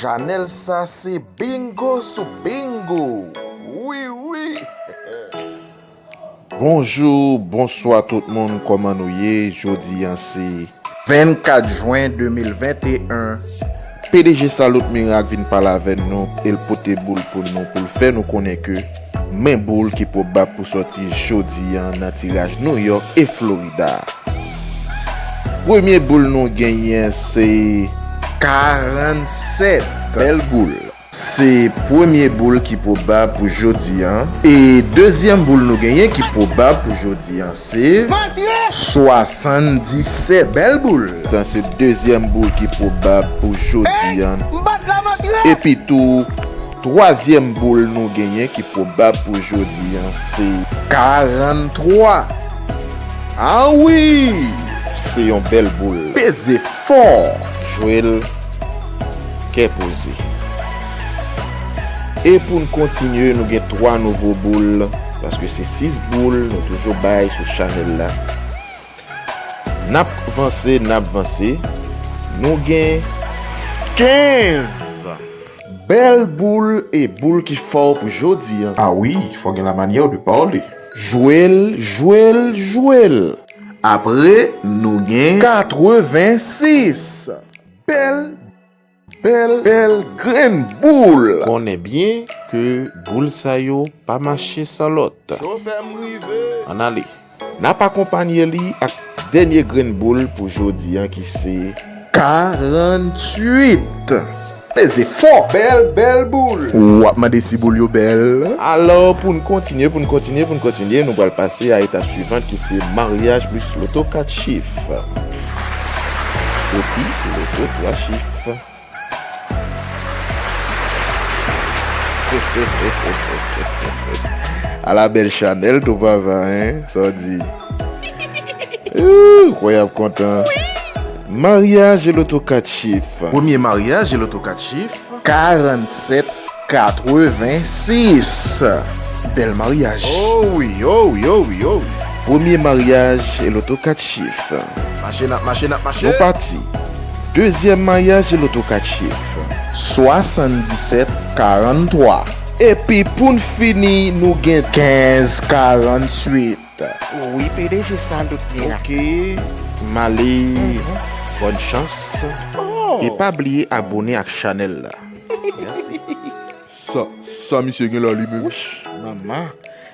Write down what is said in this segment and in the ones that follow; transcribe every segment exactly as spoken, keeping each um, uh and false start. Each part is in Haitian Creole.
Chanèl sa se bingo sou bingo. Wi, wi. Bonjou, bonswa tout moun, kòman nou ye? Jodi a se vennkat jen de mil venteyen. P D G Salut Miracle vin pale avè nou e l pote boul pou nou, pou l fè nou konnen ke men boul ki pwobab pou sòti jodi a nan tiraj New York e Florida. Premye boul nou genyen se karannsèt. Bèl boul. Se premye boul ki pwobab pou jodi a. E dezyèm boul nou genyen ki pwobab pou jodi a se swasanndisèt. Bèl boul. Sa se dezyèm boul ki pwobab pou jodi a. Epi tou, twazyèm boul nou genyen ki pwobab pou jodi a se karanntwa. A wi! Se yon bèl boul. Peze fò. Jwe l kè poze. E pou n kontinye, nou gen twa nouvo boul, paske se sis boul nou toujou bay sou chanèl la. N ap vanse, n ap vanse. Nou gen kenz. Bèl boul e boul ki fò pou jodi a. A wi, fò gen lamanyè de pale. Jwe l, jwe l, jwe l. Apre, nou gen katrevensis. Bèl, bèl, bèl grenn boul. Konnen byen ke boul sa yo pa mache san lòt. Chofè m rive. Ann ale. N ap akonpanye li ak dènye grenn boul pou jodi a ki se karanntuit. Peze fò. Bèl, bèl boul. W ap mande si boul yo bèl. Alò, pou n kontinye, pou n kontinye, pou n kontinye, nou pral pase a etap swivan ki se maryaj plis loto kat chif. Epi loto twa chif. Ala bèl chanèl tou papa, en? Sa w di? Ooh, kwè y ap kontan. Maryaj e loto kat chif. Premye maryaj e loto kat chif. Karannsèt katrevensis. Bèl maryaj. Oh wi, oh wi, oh wi, oh wi. Premye maryaj e loto kat chif. Mache, n ap mache, n ap mache. Nou pati. Dezyèm maryaj e loto kat chif. Swasanndisèt karanntwa. Epi pou n fini, nou gen kenz karanntuit. Wi, P D G Salut Miracle. Ok, m ale. Bòn chans. Oh. E pa bliye abone ak chanèl la. Mèsi. Sa, sa misye gen la li menm? Wouch, manman.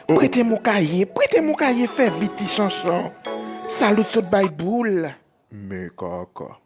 Prete m yon kaye, prete m yon kaye, fè vit ti chanchon. Salut sot bay boul. Men kaka.